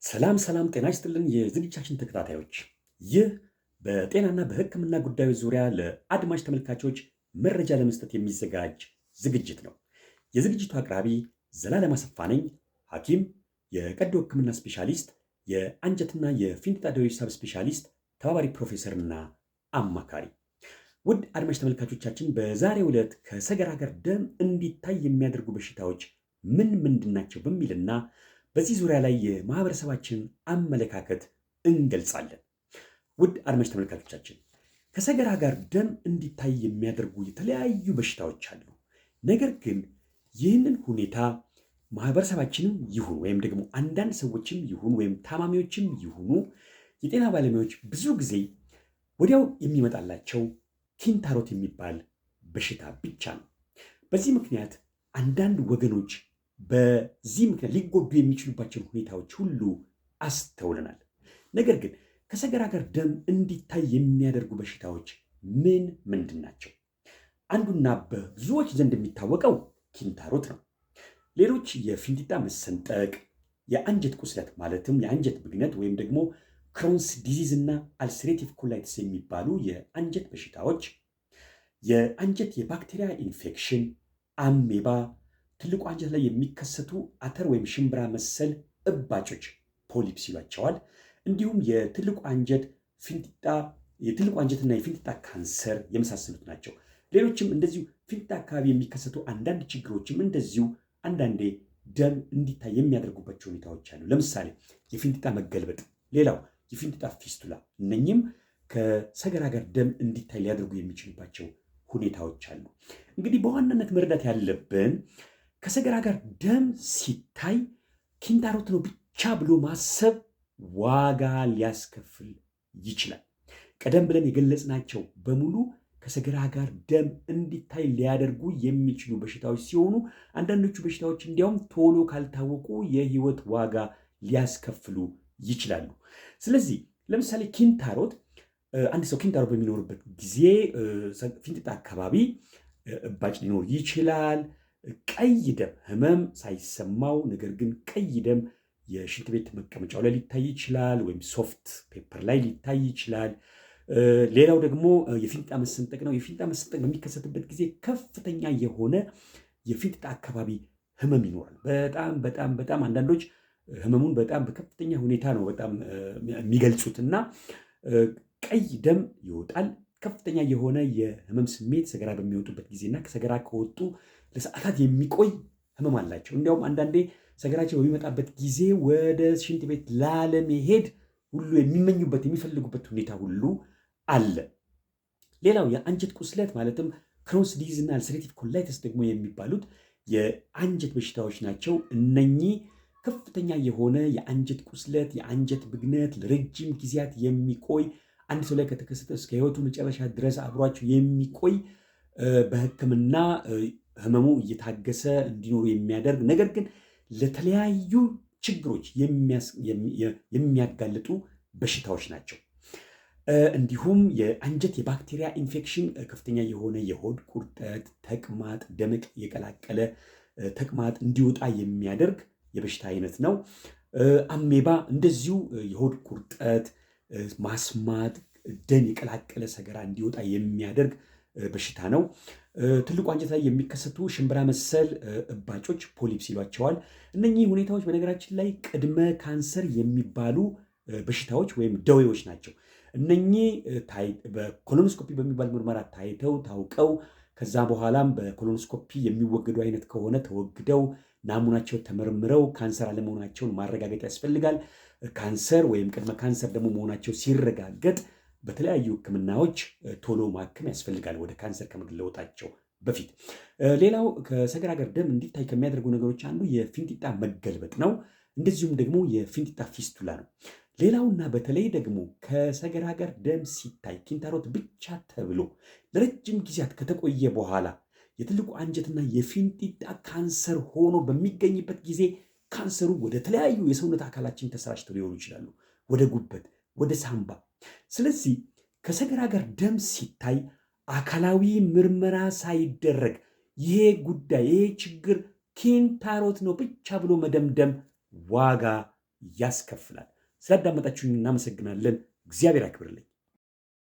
ሰላም ሰላም፣ ጤና ይስጥልን የዝግጅታችን ተከታታዮች፣ ይህ በጤናና በሕክምና ጉዳዮች ዙሪያ ለአድማጭ ተመልካቾች መረጃ ለመስጠት የሚዘጋጅ ዝግጅት ነው። የዝግጅቱ አቅራቢ ዘላለም አሰፋ ነኝ። ሐኪም፣ የቀዶ ሕክምና ስፔሻሊስት፣ የአንጀትና የፊንጢጣ ደዌ sub specialist፣ ተባባሪ ፕሮፌሰርና አማካሪ። ውድ አድማጭ ተመልካቾቻችን፣ በዛሬው ዕለት ከሰገራ ጋር ደም እንዲታይ የሚያደርጉ በሽታዎች ምን ምንድን ናቸው በሚልና በዚህ ዙሪያ ላይ የማህበረሰባችንን አመለካከት እንገልጻለን። ውድ አድማጭ ተመልካቾቻችን፣ ከሰገራ ጋር ደም እንዲታይ የሚያደርጉ የተለያዩ በሽታዎች አሉ። ነገር ግን ይህንን ሁኔታ ማህበረሰባችንም ይሁን ወይም ደግሞ አንዳንድ ሰዎችም ይሁን ወይም ታማሚዎችም ይሁኑ የጤና ባለሙያዎች ብዙ ጊዜ ወዲያው የሚመጣላቸው ኪንታሮት የሚባል በሽታ ብቻ ነው። በዚህ ምክንያት አንዳንድ ወገኖች በዚህ ምክንያት ሊጎዱ የሚችሉባቸውን ሁኔታዎች ሁሉ አስተውለናል። ነገር ግን ከሰገራ ጋር ደም እንዲታይ የሚያደርጉ በሽታዎች ምን ምንድን ናቸው? አንዱና በብዙዎች ዘንድ የሚታወቀው ኪንታሮት ነው። ሌሎች የፊንጢጣ መሰንጠቅ፣ የአንጀት ቁስለት ማለትም የአንጀት ብግነት ወይም ደግሞ Crohn's disease እና ulcerative colitis የሚባሉ የአንጀት በሽታዎች፣ የአንጀት የባክቴሪያ ኢንፌክሽን፣ አሜባ፣ ትልቁ አንጀት ላይ የሚከሰቱ አተር ወይም ሽምብራ መሰል እባጮች polyps ይሏቸዋል። እንዲሁም የትልቁ አንጀት ፊንጢጣ የትልቁ አንጀትና የፊንጢጣ ካንሰር የመሳሰሉት ናቸው። ሌሎችም እንደዚሁ ፊንጢጣ አካባቢ የሚከሰቱ አንዳንድ ችግሮችም እንደዚሁ አንዳንዴ ደም እንዲታይ የሚያደርጉባቸው ሁኔታዎች አሉ። ለምሳሌ የፊንጢጣ መገልበጥ፣ ሌላው የፊንጢጣ ፊስቱላ፣ እነኚህም ከሰገራ ጋር ደም እንዲታይ ሊያደርጉ የሚችሉባቸው ሁኔታዎች አሉ። እንግዲህ በዋናነት መረዳት ያለብን ከሰገራ ጋር ደም ሲታይ ኪንታሮት ነው ብቻ ብሎ ማሰብ ዋጋ ሊያስከፍል ይችላል። ቀደም ብለን የገለጽናቸው በሙሉ ከሰገራ ጋር ደም እንዲታይ ሊያደርጉ የሚችሉ በሽታዎች ሲሆኑ አንዳንዶቹ በሽታዎች እንዲያውም ቶሎ ካልታወቁ የህይወት ዋጋ ሊያስከፍሉ ይችላሉ። ስለዚህ ለምሳሌ ኪንታሮት፣ አንድ ሰው ኪንታሮት በሚኖርበት ጊዜ ፊንጢጣ አካባቢ እባጭ ሊኖር ይችላል። ቀይ ደም፣ ህመም ሳይሰማው ነገር ግን ቀይ ደም የሽንት ቤት መቀመጫው ላይ ሊታይ ይችላል፣ ወይም soft paper ላይ ሊታይ ይችላል። ሌላው ደግሞ የፊንጢጣ መሰንጠቅ ነው። የፊንጢጣ መሰንጠቅ በሚከሰትበት ጊዜ ከፍተኛ የሆነ የፊንጢጣ አካባቢ ህመም ይኖራል። በጣም በጣም በጣም አንዳንዶች ህመሙን በጣም በከፍተኛ ሁኔታ ነው በጣም የሚገልጹት እና ቀይ ደም ይወጣል። ከፍተኛ የሆነ የህመም ስሜት ሰገራ በሚወጡበት ጊዜና ከሰገራ ከወጡ ለሰዓታት የሚቆይ ህመም አላቸው። እንዲያውም አንዳንዴ ሰገራቸው በሚመጣበት ጊዜ ወደ ሽንት ቤት ላለመሄድ ሁሉ የሚመኙበት፣ የሚፈልጉበት ሁኔታ ሁሉ አለ። ሌላው የአንጀት ቁስለት ማለትም Crohn's disease እና ulcerative colitis ደግሞ የሚባሉት የአንጀት በሽታዎች ናቸው። እነኚህ ከፍተኛ የሆነ የአንጀት ቁስለት፣ የአንጀት ብግነት ለረጅም ጊዜያት የሚቆይ፣ አንድ ሰው ላይ ከተከሰተ እስከ ህይወቱ መጨረሻ ድረስ አብሯቸው የሚቆይ፣ በሕክምና ህመሙ እየታገሰ እንዲኖሩ የሚያደርግ ነገር ግን ለተለያዩ ችግሮች የሚያጋልጡ በሽታዎች ናቸው። እንዲሁም የአንጀት የባክቴሪያ ኢንፌክሽን ከፍተኛ የሆነ የሆድ ቁርጠት፣ ተቅማጥ፣ ደም የቀላቀለ ተቅማጥ እንዲወጣ የሚያደርግ የበሽታ አይነት ነው። አሜባ እንደዚሁ የሆድ ቁርጠት፣ ማስማጥ፣ ደም የቀላቀለ ሰገራ እንዲወጣ የሚያደርግ በሽታ ነው። ትልቁ አንጀት ላይ የሚከሰቱ ሽምብራ መሰል እባጮች polyps ይሏቸዋል። እነኚህ ሁኔታዎች በነገራችን ላይ ቅድመ ካንሰር የሚባሉ በሽታዎች ወይም ደዌዎች ናቸው። እነኚህ በ colonoscopy በሚባል ምርመራ ታይተው ታውቀው ከዛ በኋላም በ colonoscopy የሚወገዱ አይነት ከሆነ ተወግደው ናሙናቸው ተመርምረው ካንሰር አለመሆናቸውን ማረጋገጥ ያስፈልጋል። ካንሰር ወይም ቅድመ ካንሰር ደግሞ መሆናቸው ሲረጋገጥ በተለያዩ ሕክምናዎች ቶሎ ማከም ያስፈልጋል ወደ ካንሰር ከመለወጣቸው በፊት። ሌላው ከሰገራ ጋር ደም እንዲታይ ከሚያደርጉ ነገሮች አንዱ የፊንጢጣ መገልበጥ ነው። እንደዚሁም ደግሞ የፊንጢጣ ፊስቱላ ነው። ሌላውና በተለይ ደግሞ ከሰገራ ጋር ደም ሲታይ ኪንታሮት ብቻ ተብሎ ለረጅም ጊዜያት ከተቆየ በኋላ የትልቁ አንጀትና የፊንጢጣ ካንሰር ሆኖ በሚገኝበት ጊዜ ካንሰሩ ወደ ተለያዩ የሰውነት አካላችን ተሰራጭተው ሊሆኑ ይችላሉ፣ ወደ ጉበት፣ ወደ ሳምባ። ስለዚህ ከሰገራ ጋር ደም ሲታይ አካላዊ ምርመራ ሳይደረግ ይሄ ጉዳይ፣ ይሄ ችግር ኪንታሮት ነው ብቻ ብሎ መደምደም ዋጋ ያስከፍላል። ስላዳመጣችሁኝ እናመሰግናለን። እግዚአብሔር ያክብርልኝ።